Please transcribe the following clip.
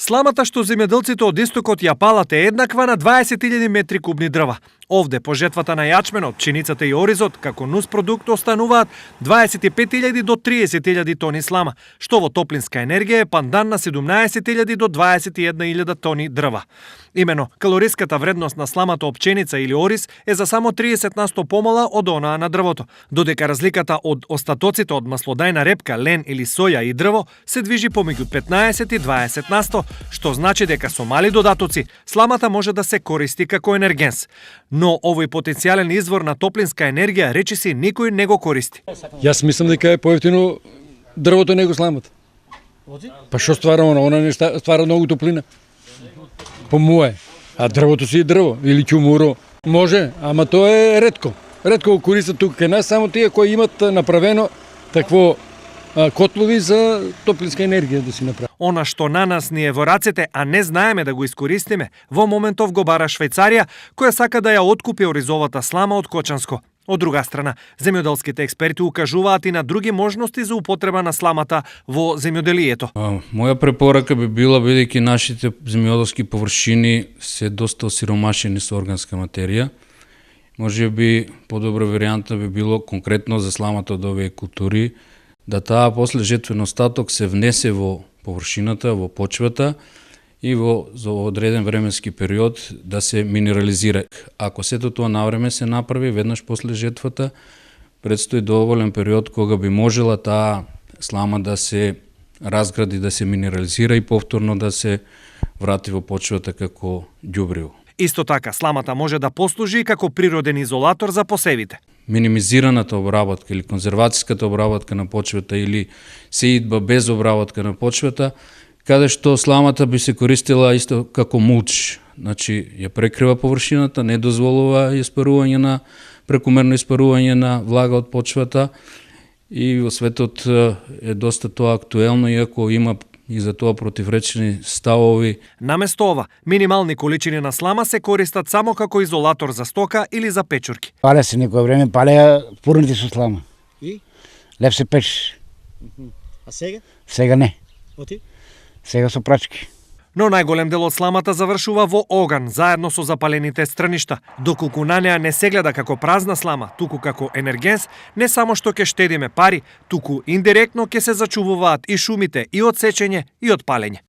Сламата што земјоделците од истокот ја палат е еднаква на 20.000 метри кубни дрва. Овде по жетвата на јачменот, пшеницата и оризот како нуспродукт остануваат 25.000 до 30.000 тони слама, што во топлинска енергија е пандан на 17.000 до 21.000 тони дрва. Имено, калориската вредност на сламата од пшеница или ориз е за само 30% помала од онаа на дрвото, додека разликата од остатоците од маслодајна репка, лен или соја и дрво се движи помеѓу 15 и 20%, што значи дека со мали додатоци сламата може да се користи како енергенс. Но овој потенцијален извор на топлинска енергија речиси никој не го користи. Јас мислам дека е поевтино дрвото него сламата. Па што ствара она? Она не ствара многу топлина. По мое. А дрвото си е дрво или ќумуро. Може, ама тоа е ретко. Ретко го користат тука кај нас, само тие кои имат направено такво котлови за топлинска енергија да си направи. Она што на нас ни е во рацете, а не знаеме да го искористиме, во моментов го бара Швајцарија, која сака да ја откупи оризовата слама од Кочанско. Од друга страна, земјоделските експерти укажуваат и на други можности за употреба на сламата во земјоделието. Моја препорака би била, бидејќи нашите земјоделски површини се доста осиромашени со органска материја, може би подобра варијанта би било конкретно за сламата од овие култури, да таа после жетвен остаток се внесе во површината, во почвата и за одреден временски период да се минерализира. Ако сето тоа навреме се направи веднаш после жетвата, предстои доволен период кога би можела таа слама да се разгради, да се минерализира и повторно да се врати во почвата како ѓубриво. Исто така, сламата може да послужи како природен изолатор за посевите. Минимизираната обработка или конзервацијската обработка на почвата или сеидба без обработка на почвата, каде што сламата би се користила исто како мулч. Значи, ја прекрива површината, не дозволува испарување на прекумерно испарување на влага од почвата и во светот е доста тоа актуелно, иако има и за тоа противречени ставови. Наместо ова, минимални количини на слама се користат само како изолатор за стока или за печурки. Пале се некој време, палеа фурните со слама. И? Леп се печеше. А сега? Сега не. Оти? Сега со прачки. Но најголем дел од сламата завршува во оган, заедно со запалените страништа, доколку на неа не се гледа како празна слама, туку како енергенс, не само што ќе штедиме пари, туку индиректно ќе се зачувуваат и шумите и од сечење и од палење.